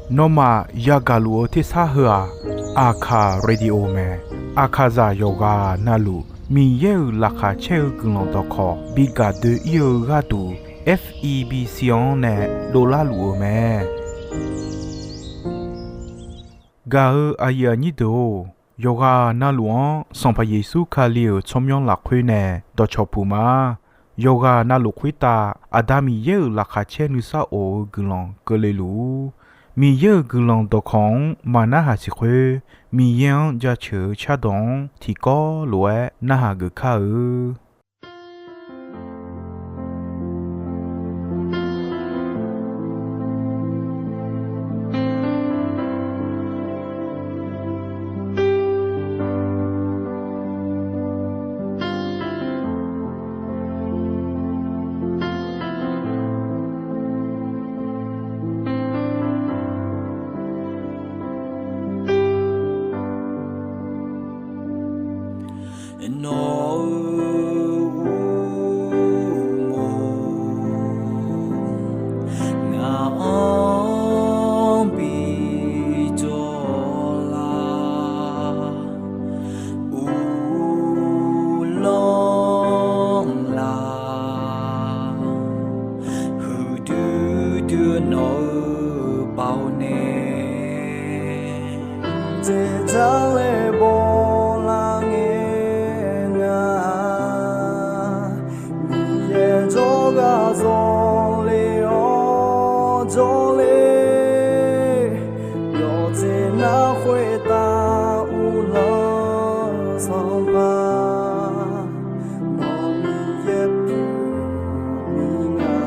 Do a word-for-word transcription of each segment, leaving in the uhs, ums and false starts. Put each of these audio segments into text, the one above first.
Nawmaf yagaq luf-eu tersar heu-aq, Aqkaq Radio mae. Aqkaqzaq yawqghaq navluf Miqyaer-euq laqkhaq caer-eu guiqlanq dawqkawq bi gaq doe-ir-eu gharduq, F E B C-anr nae dovlar luf-eu mae. Gaq-eu aqyuif aqnyir deuq-or, yawqghaq navluf-anr Sanqpaq Yeqsur Kali-euq tsawrmyanr lafkhoer nae dawqcawq puq ma. Yawqghaq navluf khoertav Aqda Miqyaer-euq laqkhaq caer nuisar of-eu guiqlanq keuvle luf-ur. Miqyaer-euq guiqlanq dawqkawq-anr maqnarhaq siq khoer, Miqyaer-anr jaceuq-eu cardawq-anr tiqkawv lof-aer narhaq geuf kar-eu. Nawq-euq uqmov ngaq-anr bi jawr lar, uvlanr lar, huiqdui dui-eu nawq-euq baoq nae, dzaeqdzaq laer bawlar ngae nga. Miqyaer jawrgar zawle-awr jawrle, yawqjeq nar khoertav uvlanr-eu Sanqpaq, nawq Miqyaer pyeuf-eu nga.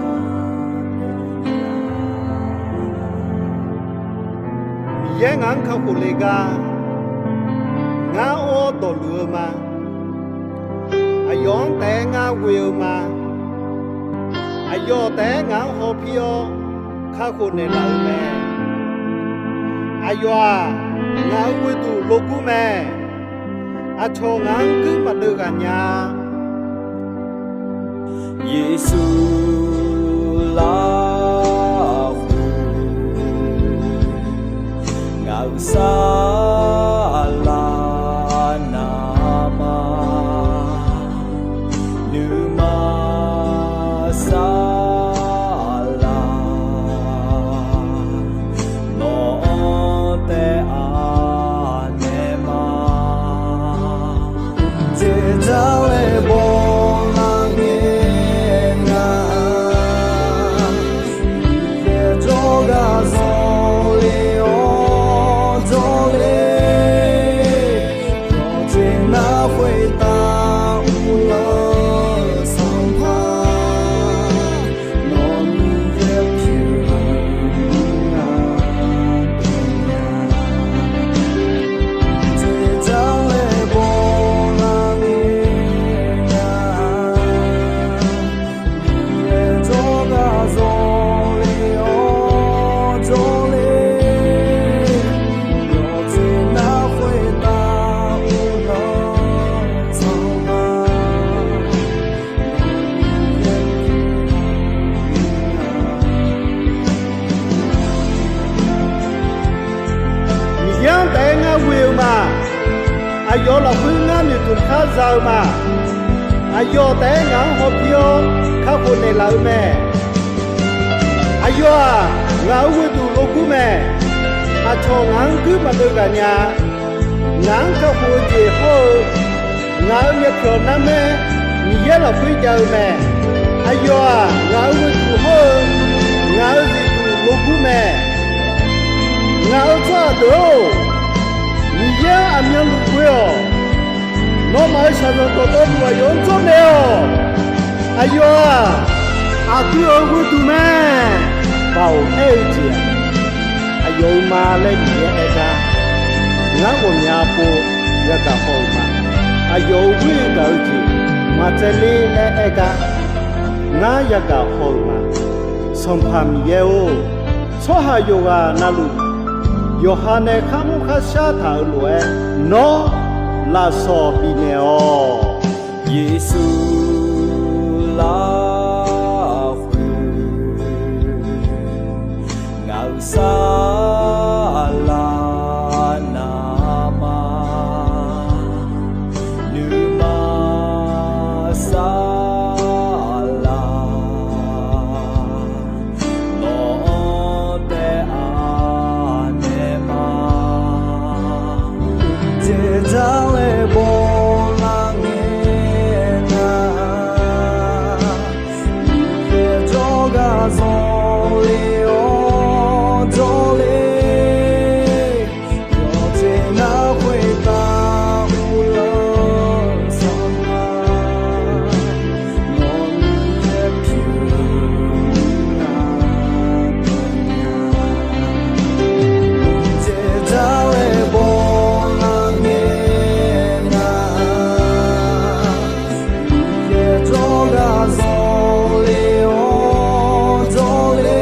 Miqyaer ngaq-anr kakhof le gar, ngar or dawqluf-eu ma. Aqyawf-anr taef-aer ngar ghoe-eu ma. Aqyawf taef-aer ngaq-anr hawpir-awr kakhof naeqlaf-eu mae. Aqyawf-aq, ngaq-euq ghoeduq logur mae. Aqcawq ngaq-anr guir maqdeuv ghaq nya-a. Yeqsur lafkhoer ngaq-euq saflar navma nuima saflar nawq-anr taef-a naeq ma. Dzaeqdzaq laer bawlar ngae nga. Miqyaer jawrgar zawle-awr jawrle, yawqjeq nar khoertav uvlanr-eu Sanqpaq, nawq Miqyaer pyeuf-eu nga. Dzaeqdzaq laer bawlar ngae nga. Miqyaer jawrgar zawle-awr jawrle, yawqjeq nar khoertav uvlanr-eu Sanqpaq, Miqyaer-anr taef-aer ngar ghoe-eu ma. Aqyawf lafkhoer ngar noeqtmq kar za-eu ma. Aqyawf taef-aer ngaq-anr hawpir-awr kakhof naeqlaf-eu mae. Aqyawf-aq, ngaq-euq ghoeduq logur mae. Aqcawq ngaq-anr guir maqdeuv ghaq nya-a. Ngaq-anr kakhof-eu jeq hawr-eu, ngaq-euq myavpyawq narmaer Miqyaer lafkhoer jav-eu mae. Aqyawf-aq, ngaq-euq ghoeduq hawr-eu, ngaq-euq zifduq logur mae. Ngaq-euq tsawrhaq deuq-or, Miqyaer-anr aqmyanluf ghoe-awq. Nawmaf-euq shaqzanq dawqtawvluf aqyawf-anr jawrnaeq-awq. Aqyawf-aq, aqdui-euq ghoeduq mae. Baoq aer-eu jeq-aq, aqyawf-euq ma laer Miqyaer aer gar, ngar ghawqmya pov yagaq haw-euq ma. Aqyawf-euq ghoer gaq-eu jeq maqtsaevler laer aer gar, ngar yagaq haw-euq ma. Sanqpaq Miqyaer-or, tsawrhaq yawqghaq navluf, yawqha nae kharmr kharshar taq-euq lof-aer, nawr lafsawq bifnaeq-awq. Yeqsur lafkhoer Saqlaq navmaqnuima saqlaq, nawq-anr taef-a naeq ma. Jeq jar laer bawlar ngae nar, Miqyaer jawrgar zanqler-awr jawrler, yawqjeq nar khoertav uvlanr sanqpaq, nawq-anr yaer pyeuf nar dawq nya. Jeq jar laer bawlar ngae nar, Miqyaer jawrgar zanqler-awr jawrler,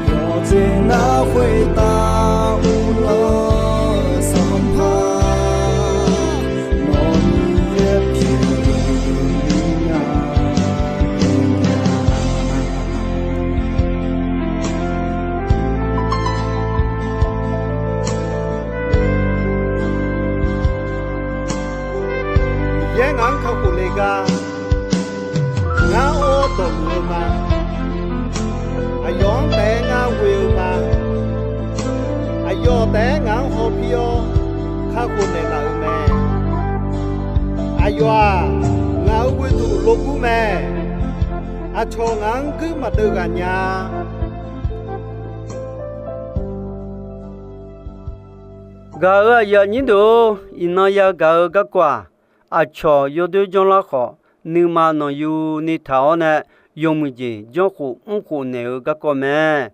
yawqjeq nar khoertav uvlanr sanqpaq, nawq-anr yaer pyeuf nar dawq nya. Miqyaer ngaq-anr kakhof le gar, ngar-awr dawqmuiq-eu ma. Aqyawf-anr taef-aer ngar ghoe-eu ma. Aqyawf taef-aer ngaq-anr hawpir-awr kakhof naeqlaf-euq mae. Aqyawf-aq, ngaq-euq ghoeduq logur mae. Aqcawq ngaq-anr guir maqdeuv ghaq nya. Gaq-euq aqyuif aqnyir deuq-or, iqnan yagaq-eu garkawv-aq, aqcawq yawdoer janrlar khawf, nuima nanqyuni taq-awr nae yawmuiq jeq janrkhof mrkhof naeq-eu garkawv mae.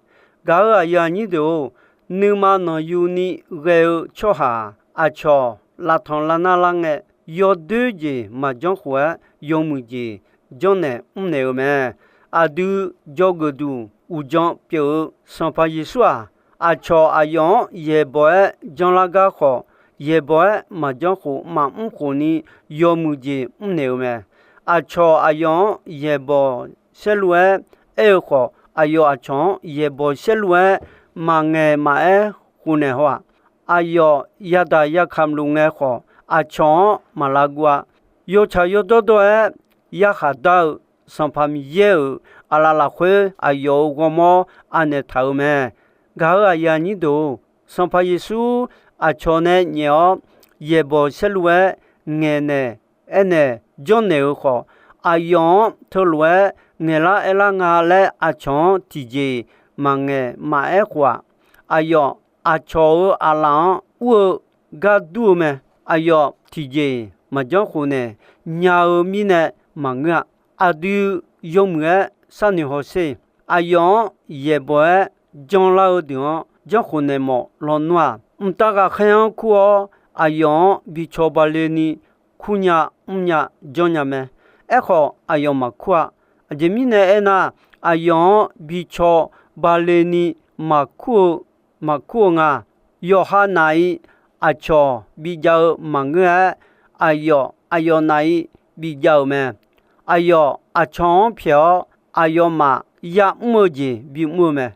Gaq-euq aqyuif aqnyir deuq-or, nuima nanqyuni ghae-eu tsawrhaq-aq, aqcawq lavtanq lavnar lar ngae, yawdoer jeq maqjanr khof-aer yawmuiq jeq janrnaeq mrnaeq-eu mae. Aqdui dzawgeuf duq uqdzan pyeuf-eu Sanqpaq Yeqsur-aq, aqcawq aqyawf-anr yaeqbawq-aer janrlar gar khawf, yaeqbawq-aer maqjanr khof maqmr khof ni yawmuiq jeq mrnaeq-eu mae. Aqcawq aqyawf-anr yaeqbawq saerlu-aer aer-eu khawf, aqyawf aqcawq-anr yaeqbawq saerlu-aer maqngaeq maqaer khofnaeq haw-aq. Aqyawf yadaq yakamq luf ngae khawf, aqcawq-anr maq lavguv-a. Yawtsaq yawdawr dawr-aer yarkhaq dar-eu Sanqpaq Miqyaer-euq aqlaf lafkhoer aqyawf-euq ghawrmawr anaeq taq-euq mae. Gaq-euq aqyuif aqnyir deuq-or, Sanqpaq Yeqsur aqcawq nae nyaef-awr yaeqbawq saerlu-aer ngaeqnaeq aernaeq janrnaeq-eu khawf, aqyawf-anr teulof-aer ngaeqlar aerlar nga laer aqcawq-anr tiqjeq maqngaeq maqaer khof-aq. Aqyawf aqcawq-euq aqlaf-anr ur-eu gar dur-eu mae. Aqyawf tiqjeq maqjanr khof naeq nya-eu mirnae maqngeur-a. Aqdui yawmuiq-aer sharnoeq hawsher. Aqyawf-anr yaeqbawq-aer janlar-eu deuq-anr janrkhof naeq mawf lawnmr-aq, mqtav ghaqkhaer-anr kur-awr aqyawf-anr bi caw bale ni kurnya mrnya janrnya mae. Aerkhawf, aqyawf maqkur-a. Aqjeq mirnae aernar, aqyawf-anr bi caw bale ni maqkur-eu maqkur-eu nga. Yawqha naq-iq aqcawq bijav-eu maqngeur-aer, aqyawf aqyawf naq-iq bijav-euq mae. Aqyawf aqcawq-anr pyaeq-awr, aqyawfmaf ya'mr-eu jeq bimr-eu mae.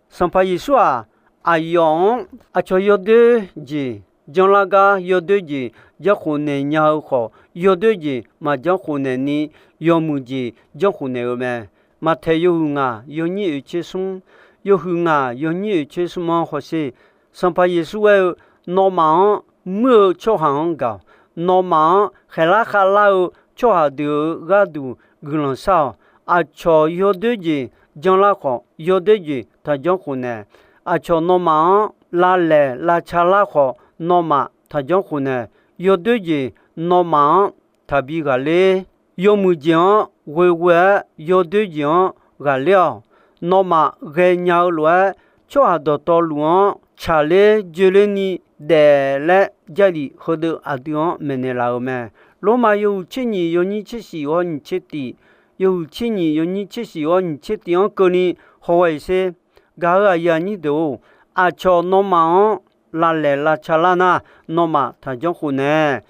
Sanqpaq Yeqsur-aq, aqyawf-anr aqcawq yawdoer jeq janrlar gar yawdoer jeq janrkhof naeq nya-eu khawf, yawdoer jeq maqjanr khof naeq ni yawmuiq jeq janrkhof naeq-eu mae. Maqtaeq yawhuiq ngaq yawnyir oeq tser smr, yawhuiq ngaq yawnyir oeq tser smr-anr hawsher. Sanqpaq Yeqsur aer-eu, nawmaf-anr muir-eu tsawrhaq-anr gaq-awq. Nawmaf-anr khaeqlar khavlar-eu tsawrhaq deuq-euq gharduq guiqlanq shar-awq. Aqcawq yawdoer jeq janrlar khawf, yawdoer jeq taqjanr khof naeq. Aqcawq nawmaf-anr lavlaeq lavca lar khawf, nawmaf taqjanr khof naeq. Yawdoer jeq nawmaf-anr taqbi ghaqler. Yawmuiq jeq-anr ghoeghoe-aer yawdoer jeq-anr ghaqler-awq. Nawmaf ghaenya-eu lof-aer, tsawrhaq dawqtawvluf-anr tsaqler joeler ni daef laer Jarlif heudeuq aqdui-anr maeqnaeq laf-euq mae. Lormav yawhuiq tser nyiq yawnyir tser shif ghawr nyiq tser tif, yawhuiq tser nyiq yawnyir tser shif ghawr nyiq tser tif-anr keuvni hawghae-iq sher. Gaq-euq aqyuif aqnyir deuq-or, aqcawq nawmaf-anr lavlaeq lavca lar nar, nawmaf taqjanr khof naeq.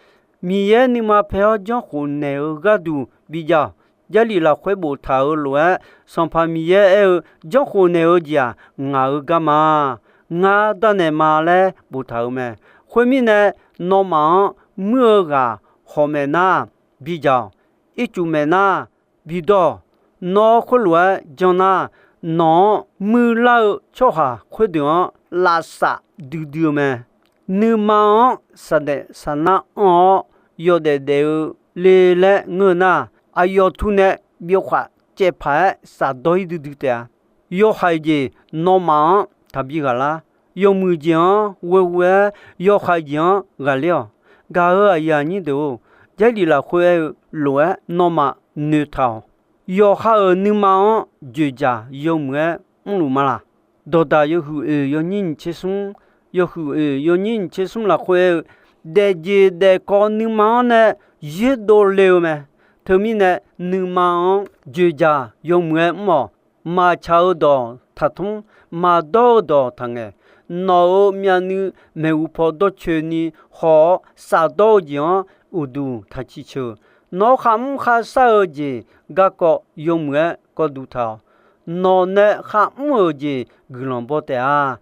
Miqyaer nuima pae-awr janr khof naeq-eu gharduq bijav-awq. Jarlif lafkhoer boftaq-euq lof-aer, Sanqpaq Miqyaer aer-eu, Janrkhof naeq-eu jeq-aq, ngaq-euq garma, ngar darnaeq ma laer boftaq-euq mae. Khoermirnae, nawmaf-anr muir-eu ghaq hawq maeq nar, bidzaq-awq. Ircuf maeq nar, bidawr-awq. Nawr khoerlof-aer jan nar, nawq-anr muirlar-eu tsawrhaq khoerdeuq-anr lavsaf duidui-eu mae. Nuima-anr saqdaef saqnar anr-awr, yawdaef daef-eu le laer ngeur nar, aqyawf tu nae byov khaq caev paq-aer safdawr-ir duidui taef-a. Yawhaiq jeq nawmaf-anr taqbi ghaqlar. Yawmuiq jeq-anr ghoeghoe-aer yawhaiq jeq-anr ghaqler-awq. Gaq-euq aqyuif aqnyir deuq-or, Jarlif lafkhoer aer-eu lof-aer nawmaf noeqtaq-awq. Yawqha-euq nuima-anr dzoeqdzaq yawmuiq-aer mrluf ma laq? Dawqdaq yawhuiq oeq yawnyir nyiq tser smr, yawhuiq oeq yawnyir nyiq tser smr lafkhoer aer-eu, daefjeq daefkawv nuima-anr nae yoerdov le-eu mae. Teumirnae, nuima-anr dzoeqdzaq yawmuiq-aer mr-awq. Maqtsaq-eu dawq taqtmr, maqdawr-eu dawq taqngaeq. Nawq-euq myavnuiv maeqhu paw dawrcoeni haw-awr, safdawr-eu jeq-anr uqduq taqciq ceuq. Nawr kharmr kharshar-eu jeq garkawv yawmuiq-aer kawvduq taq-awq. Nawq nae kharmr-euq jeq guiqlanq baw taef-a.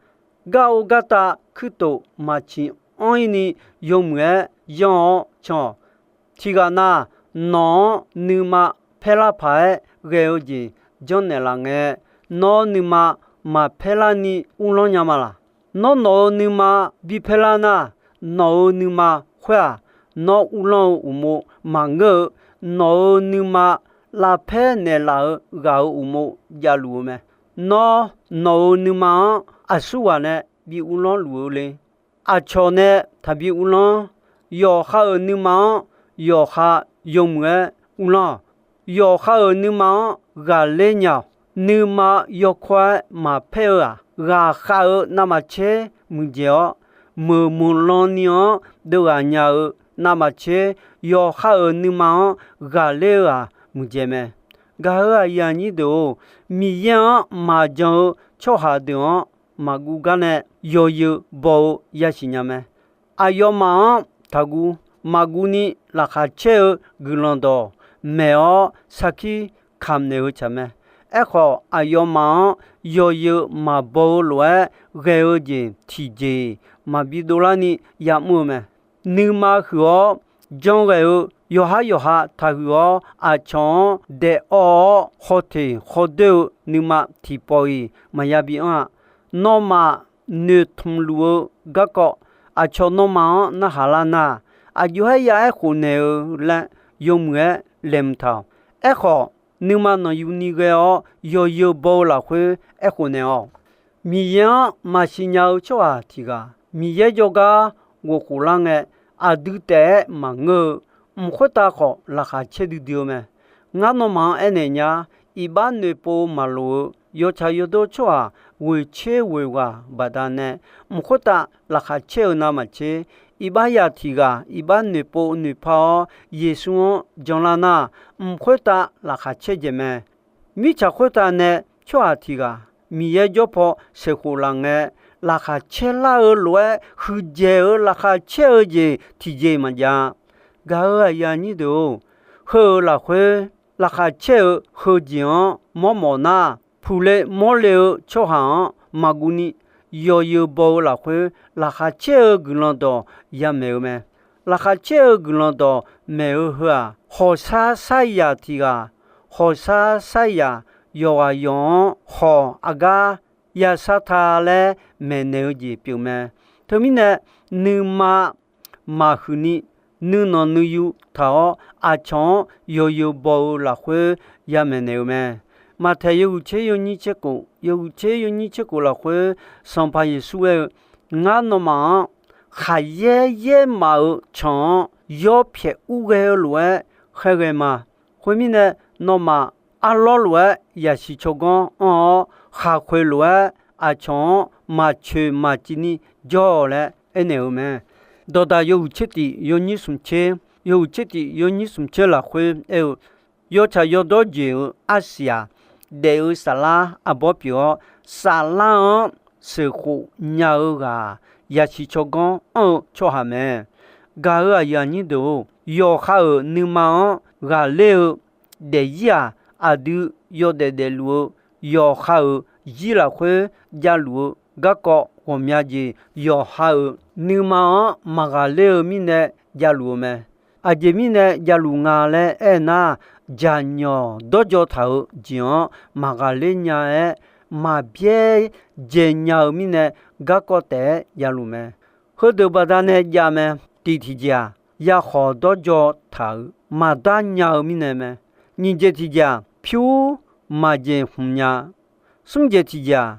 Gar-or gartav kuirtof maqciq anr-ir ni yawmuiq-aer yanr-awr can-awq. Tiqghaq nav, nawq-anr nuima paerlar paq-aer ghae-eu jeq janrnaeq laf ngae, nawr nuima maqpaerlar ni uvlanr nya ma laq? Nawr nawq-euq nuima bipaerlar nar, nawq-euq nuima khoer-aq, nawr uvlanr-eu uqmov maqngeur-eu, nawq-euq nuima lavpaer naeqlaf-eu ghaq-euq uqmov javluf-eu mae. Nawr nawq-euq nuima-anr aqsurghaq nae bi uvlanr luf-eu le. Aqcawq nae taqbi uvlanr. Yawqha-euq nuima-anr yawqha yawmuiq-aer uvlanr-awq. Yawqha-euq nuima-anr ghaqler nya-awq. Nuima yawkawr-aer maqpaer-eu-aq, ghaqkhav-eu navmaqtser muiqdzaeq-awr, meuq meuq lan ni-anr deuvghaq nya-eu navmaqtser, yawqha-euq nuima-anr ghaqler-eu-aq muiqdzaeq mae. Gaq-euq aqyuif aqnyir deuq-or, Miqyaer-anr maqjan-eu tsawrhaq deuq-anr maqguv gar nae yawzeu baw-eu yasiq nya mae. Aqyawfmaf-anr taqguv, maqguv ni laqkhaq caer-eu guiqlanq dawq maeq-awr sarkir kamq naeq-eu tsaq mae. Aerkhawf, aqyawfmaf-anr yawzeu maqbaw-eu lof-aer ghae-eu jeq tiqjeq-iq maqbi dovlar ni ya'mr-eu mae. Nuima huiq-awr janrghae-eu yawqhar yawqha taqhuiq-awr, aqcawq-anr daef awv-awr khawteq khawdoer-eu nuima tiqpawf-iq maqya bi anr-a. Nawmaf noeqtmq luf-eu garkawv aqcawq nawmaf-anr narhaq lar nar, aqjox-aer ya aerkhof naeq-eu laer yawmuiq-aer laeqhmq taq-awq. Aerkhawf, nuima nanqyuni ghae-awr yawzeu baw-eu lafkhoer aerkhof naeq-awq. Miqyaer-anr maqsiq nya-eu tsawrhaq tiq ghaq Miqyaer jawrgar ghofkhof lar ngae, aqdui taef-aer maqngeur-eu, mq khoertav khawf laqkhaq caer duidui-eu mae. Ngar nawmaf-anr aernaeq nya, iqbax noeqpov maqloq-eu yawtsaq yawdawr tsawrhaq ghoeqtser ghoeq ghaq baqdanae, mq khoertav laqkhaq caer-eu navmaqtser, iqbax yaq tiq ghaq iqbax noeqpov noeqpar-awr Yeqsur-anr janlar nar, mq khoertav laqkhaq caer dzaeq mae. Mirtsaq khoertav nae tsawrhaq tiq ghaq Miqyaer jawr paw sheuqkhof laf ngae, laqkhaq caer lar-eu lof-aer huiqdzaeq-eu laqkhaq caer-eu jeq tiqjeq maqjav-a. Gaq-euq aqyuif aqnyir deuq-or, heu-euq lafkhoer laqkhaq caer-eu heujeq-anr mawrmawf nar, puqle mawrle-eu tsawrhaq-anr maqguv ni, yawzeu baw-eu lafkhoer laqkhaq caer-eu guiqlanq dawq yamaeq-eu mae. Laqkhaq caer-eu guiqlanq dawq maeq-eu heu-aq, hawqshar sharyaq tiq ghaq, hawqshar sharyaq yawqghaq yawq-anr khawq aqgar yashar ta laer maeqnaeq-eu jeq pyeuf mae. Teumirnae, nuima maqhuiq ni nuinanq nuiyu taq-awr, aqcawq-anr yawzeu baw-eu lafkhoer yamaeq naeq-eu mae. Maqtaeq yawhuiq tser yawnyir tser khof, yawhuiq tser yawnyir tser khof lafkhoer, Sanqpaq Yeqsur aer-eu, Ngar nawmaf-anr khaqyaer yaer maf-euq canq-anr yawpyaeq urghae-eu lof-aer khaerghae ma. Khoermirnae, nawmaf arlawr lof-aer yasiq tsawrganr anr-awr, khaqkhoeq lof-aer aqcawq-anr maqcoeq maqciv ni jawr-awq laer aernaeq-eu mae. Dawqdaq yawhuiq tser tif yawnyir smq tser, yawhuiq tser tif yawnyir smq tser lafkhoer aer-eu, yawtsaq yawdawr jeq-euq arsiq-aq, daef-eu saflar arbawr pyeuf-awr, saflar-anr sheuqkhof nya-eu ghaq-aq, yasiq tsawrganr anr-eu tsawrhaq mae. Gaq-euq aqyuif aqnyir deuq-or, yawqha-euq nuima-anr ghaqler-eu daefzir-aq, aqdui yawdaef daefluf-eu yawqha-euq zir lafkhoer javluf-eu garkawv ghawqmya jeq, yawqha-euq nuima-anr maqghaqler-eu mirnae javluf-eu mae. Aqjeq mirnae javluf nga laer aernar, jaqnyawq dawrjaw taq-eu jeq-anr maqghaqler nya-aer, maqbyaer dzae nya-eu mirnae garkawv taef-aer javluf mae. Heudeuq baqdanae jav mae. Tiq tiqjeq-aq, yakhawq dawrjaw taq-euq maqdar nya-eu mirnae mae. Nyiq jeq tiqjeq-aq, pyur maqjeq hmq nya. Smr jeq tiqjeq-aq,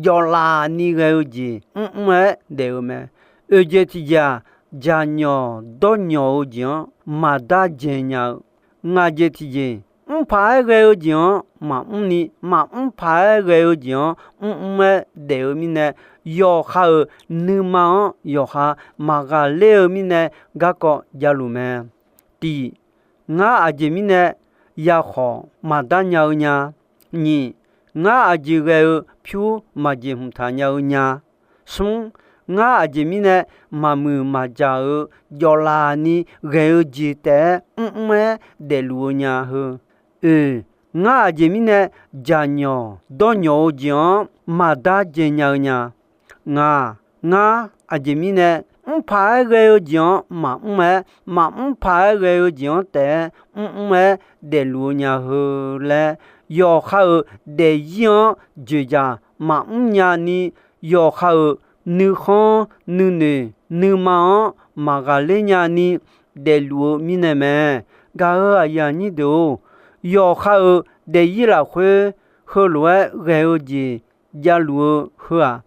jawvlaf ni ghae-eu jeq mrmr-aer daef-eu mae. Oeq jeq tiqjeq-aq, jaqnyawq dawrnyawq-eu jeq-anr maqdar dzae nya-eu. Ngaq jeq tiqjeq, mrpaq-aer ghae-eu jeq-anr maqmr ni, maqmr paq-aer ghae-eu jeq-anr mrmr-aer daef-eu mirnae, yawqha-euq nuima-anr yawqha maqghaqler-eu mirnae garkawv javluf mae. Tiq, ngar aqjeq mirnae yakhawq maqdar nya-eu nya. Nyiq, ngar aqjeq ghae-eu pyur maqjeq hmq taq nya-eu nya. Smr, ngar aqjeq mirnae maqmuiq maqjaq-eu jawvlaf ni ghae-eu jeq taef-aer mrmr-aer daefluf-eu nya heu. Oeq, ngar aqjeq mirnae jaqnyawq dawrnyawq-eu jeq-anr maqdar dzae nya-eu nya. Ngaq, ngar aqjeq mirnae mrpaq-aer ghae-eu jeq-anr maqmr-aer, maqmr paq-aer ghae-eu jeq-anr taef-aer mrmr-aer daefluf-eu nya heu laer, yawqha-euq daefzir-anr dzoeqdzaq maqmr nya ni, yawqha-euq nuikhanr nuinoeq nuima-anr maqghaqler nya ni daefluf-eu mirnae mae. Gaq-euq aqyuif aqnyir deuq-or, yawqha-euq daefzir lafkhoer heulof-aer ghae-eu jeq javluf-eu heu-aq,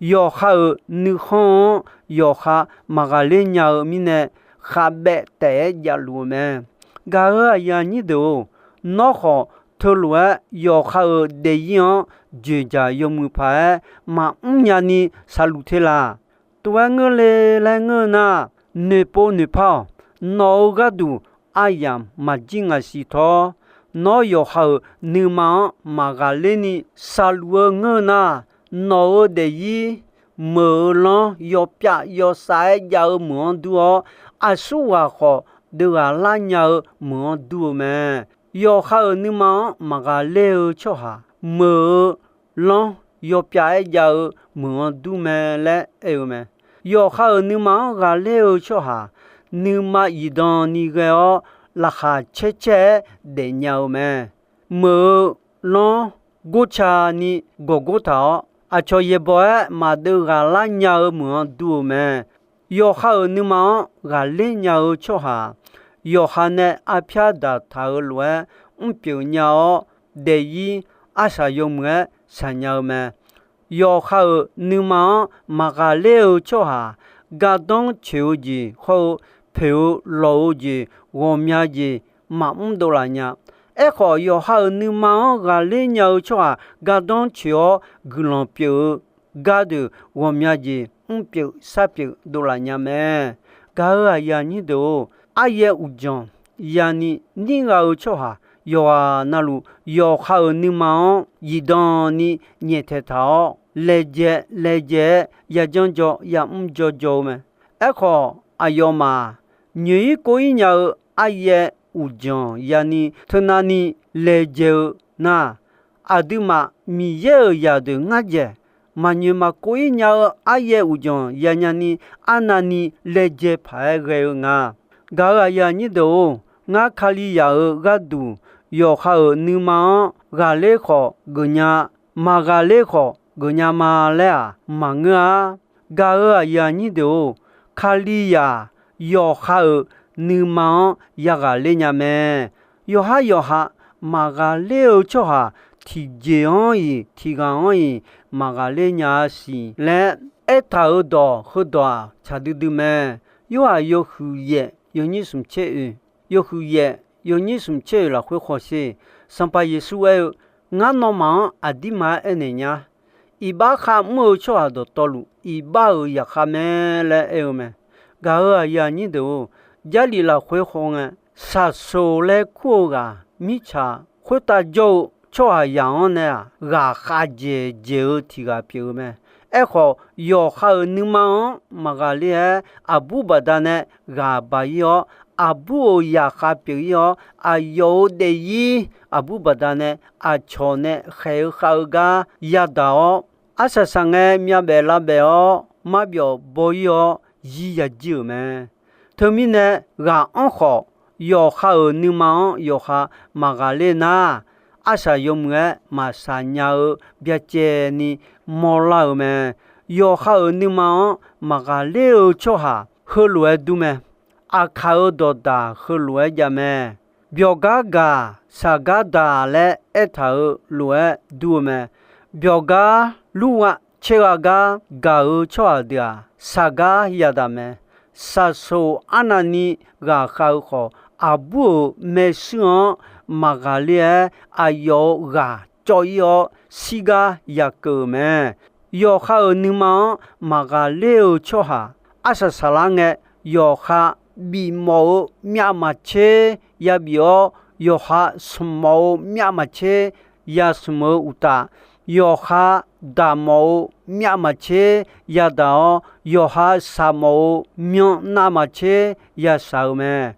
yawqha-euq nuikhanr-anr yawqha maqghaqler nya-eu mirnae khavbaev taef-aer javluf-eu mae. Gaq-euq aqyuif aqnyir deuq-or, nawr khawf teulof-aer yawqha-euq daefzir-anr dzoeqdzaq yawmuiq paq-aer maqmr nya ni saqluf te laq. Tov-aer ngeur le laer ngeur-eu nar, noeqpov noeqpar-awq. Nawq-euq gharduq aryamq maqjir ngaq siq tawr. Nawr yawqha-euq nuima-anr maqghaqler ni saqluf-eu ngeur-eu nar, nawq-euq daefzir meuq-euq lanr yawpyav yawsav-aer jav-eu meuq-anr dur-awr, aqsurghaq khawf deuv ghaq lar nya-eu meuq-anr dur-eu mae. Yawqha-euq nuima-anr maqghaqler-eu tsawrhaq meuq-eu lanr yawpyav-aer jav-eu meuq-anr dur mae laer aer-eu mae. Yawqha-euq nuima-anr ghaqler-eu tsawrhaq nuima zifdan ni ghae-awr laqkhaq caer caer-aer daefnya-eu mae. Meuq-eu lanr gorca ni gawqgor taq-awr, aqcawq yaeqbawq-aer maqdeuv ghaq lar nya-eu meuq-anr dur-eu mae. Yawqha-euq nuima-anr ghaqler nya-eu tsawrhaq, yawqha nae arpyar daqtaq-eu lof-aer mrpyeuf nya-awr, daefzir arsaq yawmuiq-aer saqnya-eu mae. Yawqha-euq nuima-anr maqghaqler-eu tsawrhaq, gardanr coeq-eu jeq hawr-eu poeq-eu lawq-eu jeq ghawqmya jeq maqmr dovlaf nya. Aerkhawf, yawqha-euq nuima-anr ghaqler nya-eu tsawrhaq gardanr coeq-awr guiqlanq pyeuf-eu gardeuq ghawqmya jeq mrpyeuf sarpyeuf dovlaf nya mae. Gaq-euq aqyuif aqnyir deuq-or, aryaer uqdzanq yani nirgha-eu tsawrhaq yawqghaq navluf, yawqha-euq nuima-anr zifdan ni nyaeftaeq taq-awr, laejae laejae-aer yajanr jaw yamr jawr jaw-eu mae. Aerkhawf, aqyawfmaf nyoeq-ir kov-ir nya-eu aryaer uqdzanq yani teunavni laejae-eu nar, aqduimaf Miqyaer-euq zaqdeuq ngar dzaeq maqnyoeq maqkov-ir nya-eu aryaer uqdzanq yanya ni arnavni laejae paq-aer ghae-eu nga. Gaq-euq aqyuif aqnyir deuq-or, ngar Kalizaq-euq gharduq yawqha-euq nuima-anr ghaqler khawf geufnya, maqghaqler khawf geufnya ma laer-aq maqngeur-ar. Gaq-euq aqyuif aqnyir deuq-or, Kalizaq yawqha-euq nuima-anr yaghaqler nya mae. Yawqhar yawqha maqghaqler-eu tsawrhaq tiqjeq-anr-iq tiqghaq-anr-iq maqghaqler nya-a siq laer aertaq-euq dawq heudawq-aq tsaq duidui mae. Yorhaq yawhuiq yaef yawnyir smq tser oeq, yawhuiq yaef yawnyir smq tser oeq lafkhoer khawsher, Sanqpaq Yeqsur aer-eu, Ngar nawmaf-anr aqdirma-aer aernaeq nya, iqbax kharmr-eu tsawrhaq dawqtawvluf iqbax-euq zaqkhav mae laer aer-eu mae. Gaq-euq aqyuif aqnyir deuq-or, Jarlif lafkhoer khawf ngae, shaqsoq laer kur-eu ghaq mirtsaq khoertav jawr-eu tsawrhaqzaq-anr nae-aq, ghaqkhav dzaeq dzaeq-eu tiq ghaq pyeuf-eu mae. Aerkhawf, yawqha-euq nuima-anr maqghaqler-aer, aqbur baqdanae ghaq baq-ir-awr, aqbur-euq zaqkhav pyeuf-ir-awr, aqyawf-euq daefzir aqbur baqdanae aqcawq nae khaeq-eu khav-eu gar yadaq-awr, arsaq saqngae myavbaef lavbaef-awr marbyawf baw-ir-awr zir yajir-euq mae. Teumirnae, ghaqanr khawf, yawqha-euq nuima-anr yawqha maqghaqler nar, arsaq yawmuiq-aer maqsaq nya-eu byacaevni mawrlar-euq mae. Yawqha-euq nuima-anr maqghaqler-eu tsawrhaq heulof-aer dur mae. Aqkaq-euq dawqdaq heulof-aer jav mae. Byawqgar gaq, shaqgar daq laer aertaq-euq lof-aer dur-eu mae. Byawqgar lurgha caergha gar gaq-eu tsawrhaq deuq-aq, shaqgar yadaq mae. Shaqsoq arnavni ghaqkhav-eu khawf, aqbur-euq maershuir-anr maqghaqler-aer, aqyawf-euq ghaq cawv-ir-awr, shirgar yakeuv-euq mae. Yawqha-euq nuima-anr maqghaqler-eu tsawrhaq arsaq saqlar ngae, yawqha bifmawf-eu myav maqtser yabif-awr, yawqha smq mawf-eu myav maqtser yasmq-eu uqtaf, yawqha daq mawf-eu myav maqtser yadaq-awr, yawqha shaq mawf-eu myan navmaqtser yashaq-eu mae.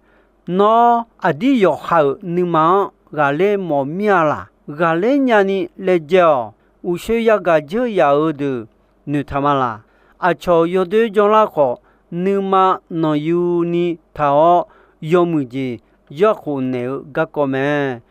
Nawr aqdir yawqha-euq nuima-anr ghaqler mawf mir-a laq? Ghaqler nyani laejae-awq. Uqshoe yagaq dzeur yaf-eu deuq noeqtaq ma laq? Aqcawq yawdoer janrlar khawf, nuima nanqyuni taq-awr, yawmuiq jeq yarkhof naeq-eu garkawv mae.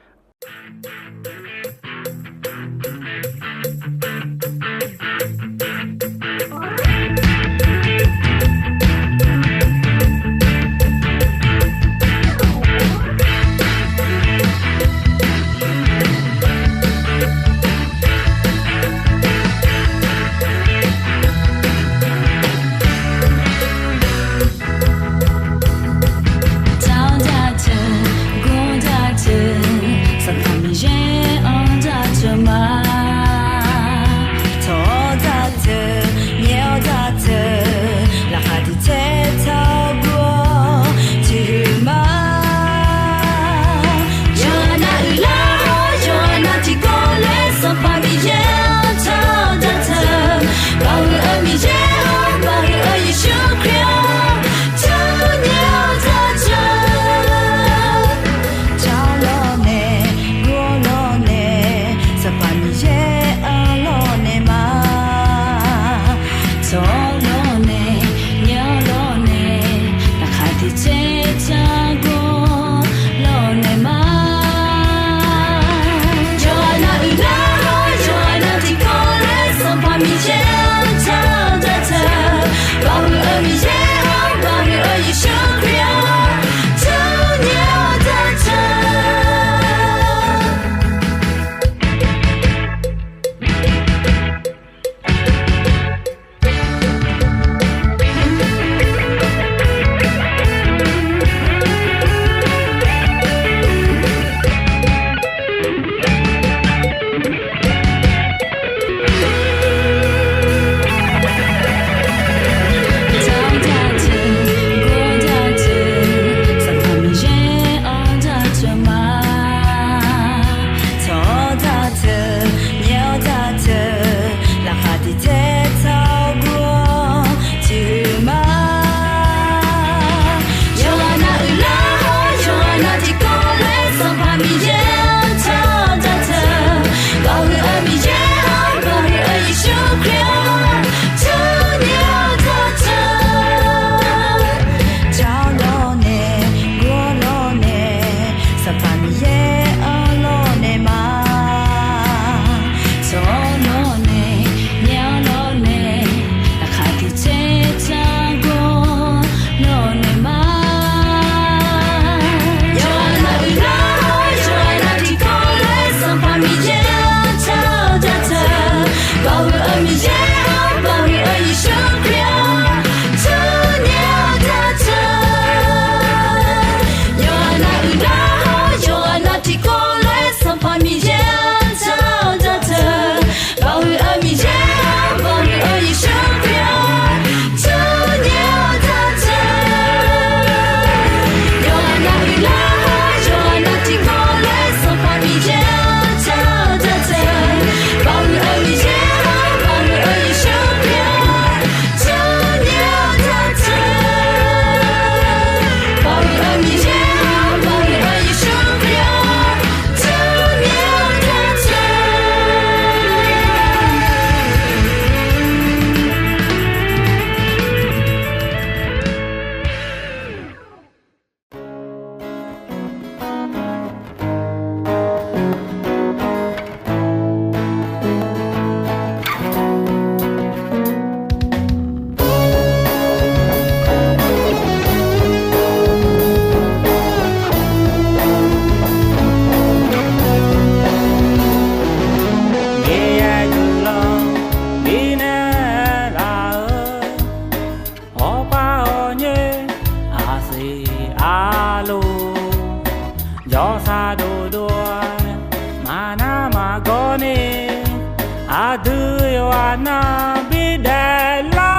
Aqdui yawqghaq nar bidaef lar.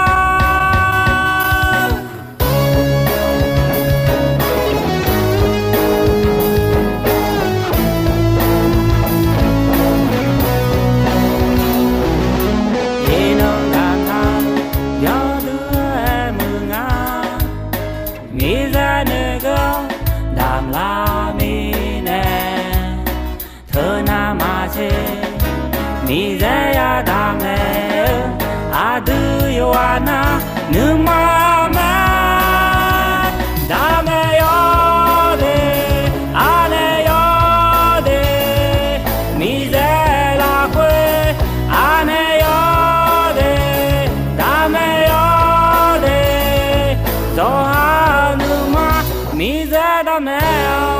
Iqnan damqtaq yawdui aer muiq nga. Miqyaer noeqgeur damq lar mirnae, teunav maqtser Miqyaer yadaq mae-eu. Aqdui yawqghaq nar nuima mae. Daqmaeq yawde, aqnaeq yawde, Miqyaer lafkhoer aqnaeq yawde, daqmaeq yawde, zawqha-eu nuima Miqyaer daqmaeq-awq.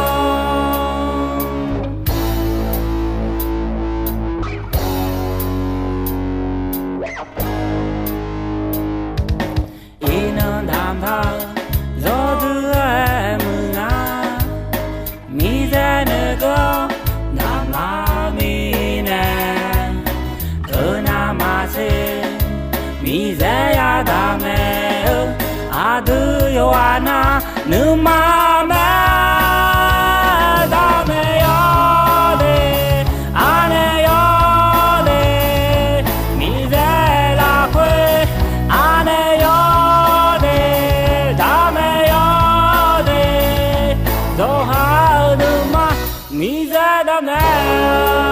Iqnan damqtaq yawdui aer muiq nga. Miqyaer noeqgeur damq lar mirnae, teunav maqtser Miqyaer yadaq mae-eu. Aqdui yawqghaq nar nuima mae. Daqmaeq yawde, aqnaeq yawde, Miqyaer lafkhoer aqnaeq yawde, daqmaeq yawde, zawqha-eu nuima Miqyaer daqmaeq-awq.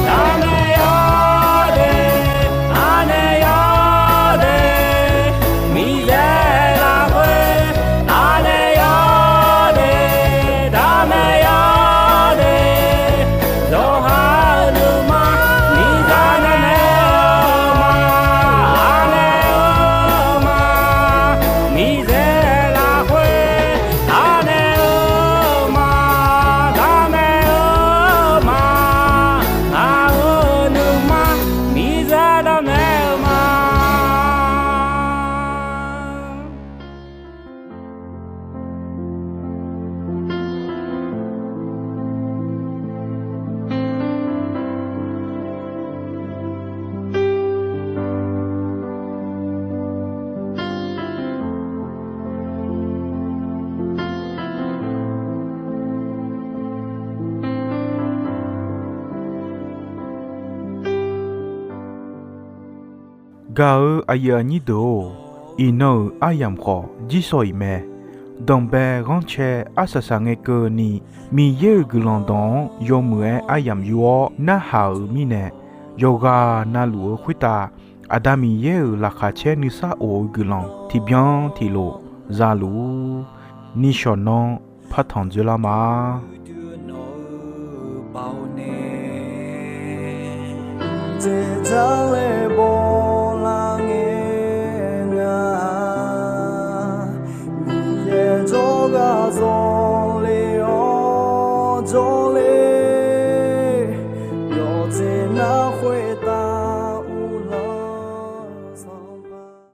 Daqmaeq yawde, aqnaeq yawde, Miqyaer lafkhoer aqnaeq yawde, daqmaeq yawde, zawqha-eu nuima Miqyaer daqmaeq-eu ma, aqnaeq-eu ma, Miqyaer lafkhoer aqnaeq-eu ma, daqmaeq-eu ma, aqnaeq-eu nuima Miqyaer daqmaeq-eu ma. Gaq-eu aqyuif aqnyir deuq-or, iqnan-euq aryamq khawf jirsawq iq mae. Danqbae ghanrcae arsaq saqngae keuvni, Miqyaer-euq guiqlanq dawq-anr yawmuiq-aer aryamq yur-awr narhaq-euq mirnae, yawqghaq navluf-eu khoertav Aqda Miqyaer-euq laqkhaq caer nuisar of-eu guiqlanq tiqbyan tiqlof zaluf-ur. Nishawq nanr partanq dzoerlar ma.